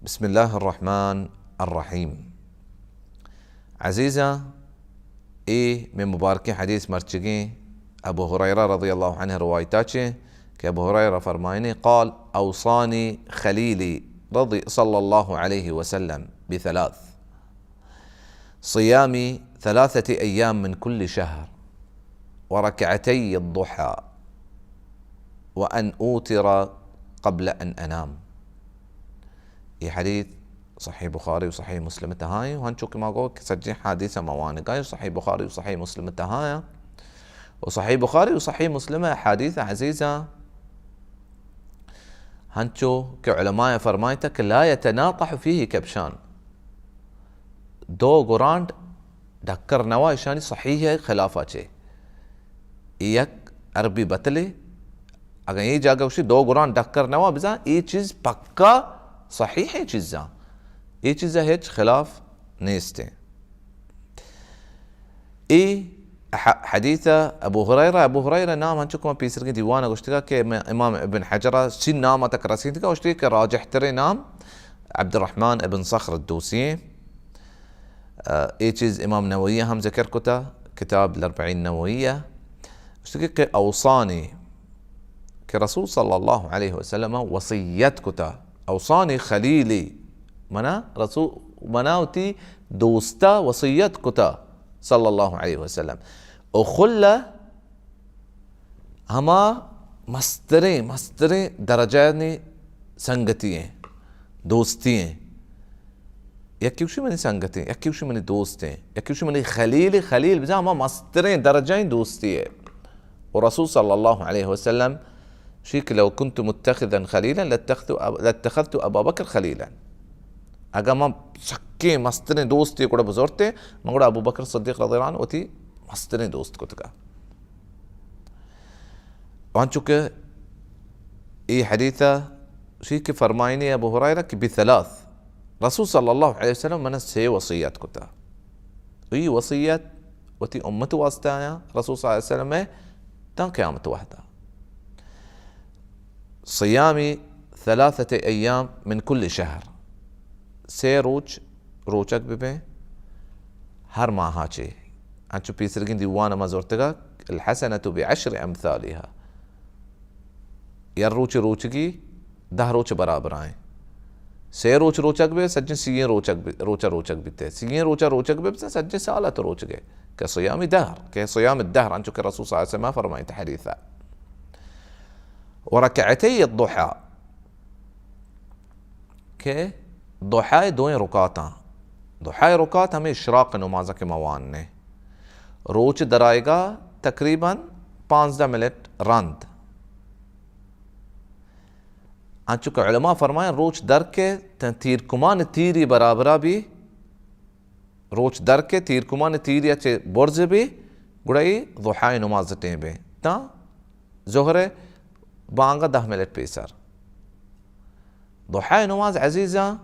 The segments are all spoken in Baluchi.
بسم اللہ الرحمن الرحیم۔ عزیزاں، اے مئے مبارکیں حدیث مرچگیں ابو ہریرہ رضی اللہ عنہ روایتا چے کہ ابو ہریرہ فرمائنے، قال، اوصانی خلیلی رضی، صلی اللہ علیہ وسلم بثلاث، صیام ثلاثة ایام من کل شہر، ورکعتی الضحی، وان اوتر قبل ان انام۔ اے حدیث صحیح بخاری و صحیح مسلم تہا ایں، و ہنچو کہ ما گو کہ سجیں حدیث ما وانگا ایں، صحیح بخاری و صحیح مسلم تہا ایں۔ و صحیح بخاری و صحیح مسلم حدیث عزیزاں، ہنچو کہ علماء فرمائتا کہ لا يتناطح فيه كبشان، دو گرانڈ ڈکر نوا، اشانی صحیح ءِ خلافا چے۔ اے یک عربی بتلے، اگاں اے جاگہ گوشی دو گرانڈ ڈکر نوا، بزاں اے چیز پکا صحیحیں چیزاں، اے چیزا ہچ خلاف نیستیں۔ اے ح-، حدیث ابو ہریرہ، ابو ہریرہ نام ہنچو کہ ما پیسرگیں دیوانا گوشتگا کہ م-، امام ابن حجرا چی نام تک رسیدگا، گوشتگا کہ راجح تریں نام عبدالرحمن ابن صخر الدوسی ایں۔ اے چیز امام نووی ہم ذکر کتا، کتاب الاربعین نوویہ، گوشتگا کہ اوصانی، کہ رسول صلی اللہ علیہ وسلم وصیت کتا، اوصانی خلیلی، منا رسول، منا وتی دوستا وصیت کتا صلی اللہ علیہ وسلم۔ و خلہ ہما مستریں، مستریں درجانی سنگتی ایں، دوستی ایں۔ یکے گوشی منی سنگتیں، یکے گوشی منی دوستیں، یکے گوشی منی خلیل، خلیل بزاں ہما مستریں درجہ ایں دوستی ءِ۔ و رسول صلی اللہ علیہ وسلم شی کہ لو كنت متخذا خليلا لاتخذت أب-، لاتخذت أبا بكر خليلا۔ اگاں من سکیں مستریں دوستے گڑا بزورتے، من گڑا ابو بکر صدیق رضی اللہ عنہ وتی مستریں دوست کتگا۔ وانچو کہ اے حدیث ءَ شی کہ فرمائنی ابو ہریرہ کہ بثلاث، رسول صلی اللہ علیہ وسلم من سے وصیت کتا۔ ای وصیت وتی امت واسطہ آیا رسول صلی اللہ علیہ وسلم ءِ تاں قیامت وحدہ۔ صیام ثلاثة ایام من کل شہر، سے روچ روچگ ببیں ہر ماہا چے۔ انچو پیسرگیں دیوان ما زرتگا، الحسنة بعشر امثالها، یر روچ روچگی دہ روچ برابر آئیں۔ سے روچ روچگ بے، سجن سیئیں روچگ بے، روچا روچگ بیتے۔ سیئیں روچا روچگ بے، سجن سالا تو روچگے۔ کہ صیام دہر، کہ صیام الدهر، انچو کہ رسول صلی اللہ علیہ وسلم فرمائیت حدیثا۔ ورکعتی الضحى، کہ ضحی دوئیں رکعتاں، ضحی رکعت ہمیں اشراق نماز کہ ما واننے، روچ درائیگا تقریباً پانزدہ منٹ رند۔ انچو کہ علماء فرمائیں روچ در کے تن تیر کمان تیری برابرہ بی، روچ در کے تیر کمان تیری چے برز بی، گڑا ای ضحی نماز ٹیم بے تاں ظہر بانگا دہ منٹ پیسر۔ ضحی نماز عزیزاں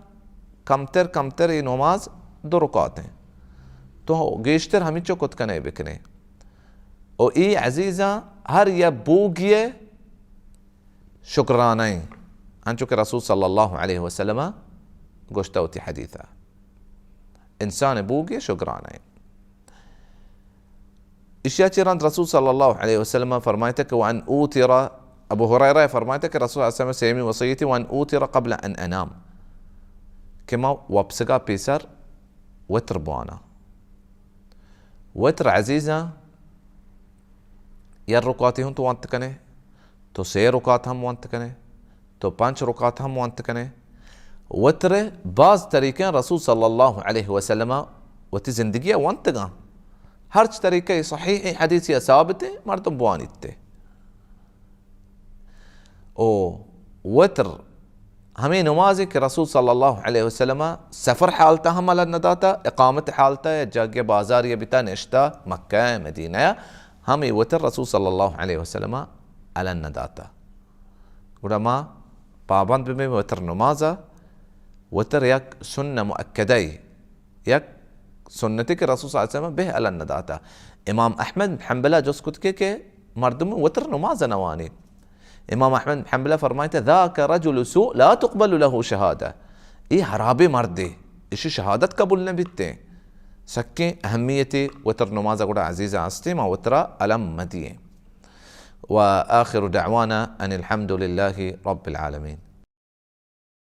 کمتر کمتر ای نماز دو رکعتیں، تو گیشتر ہمینچو کت کنے بکنے۔ او ای عزیزاں ہر یا بوگی شکرانہ ایں، انچو کہ رسول صلی اللہ علیہ وسلم گوشتہ وتی حدیثا، انسان بوگی شکرانہ ایں۔ اشیا چہ رند رسول صلی اللہ علیہ وسلم فرمائیت کہ وان اوتر، ابو ہریرہ فرمائیت کہ رسول صلی اللہ علیہ وسلم سیمی وصیتی، وان اوتر قبل ان انام، کہ ما وپسگا پیسر وتر بوانا۔ وتر عزیزاں، یر رکعتی ہم تو وانت کنے، تو سے رکعت ہم وانت کنے، تو پنچ رکعت ہم وانت کنے۔ وتر باز طریقیں رسول صلی اللہ علیہ وسلم وتی زندگی وانتگاں۔ ہرچ طریقہ صحیح حدیثی ثابت مردم بوانیت۔ او وتر ہمے نمازے کہ رسول صلی اللہ علیہ وسلم سفر حالتا ہم الن نداتا، اقامت حالتا یا جاگہ بازاری بیتا نشتا مکہ مدینہ، ہمے وتر رسول صلی اللہ علیہ وسلم الن نداتا۔ گڑا ما پابند ببیں وتر نمازا۔ وتر یک سنہ مؤکدہ، یک سنتے کہ رسول صلی اللہ علیہ وسلم بہ الن نداتا۔ امام احمد بن حنبلہ جست کت کہ، کہ مردم وتر نماز نوانی۔ امام احمد بن حنبلہ فرمائیت، ذاک رجل سوء لا تقبل له شهادة۔ اے حرابیں مردے، اشی شہادت قبول نہ بیتیں۔ سکیں اہمیتے وتر نماز گڑا عزیز ہستیں، ما وترا الم مدییں۔ وآخر دعوانا ان الحمد لله رب العالمين۔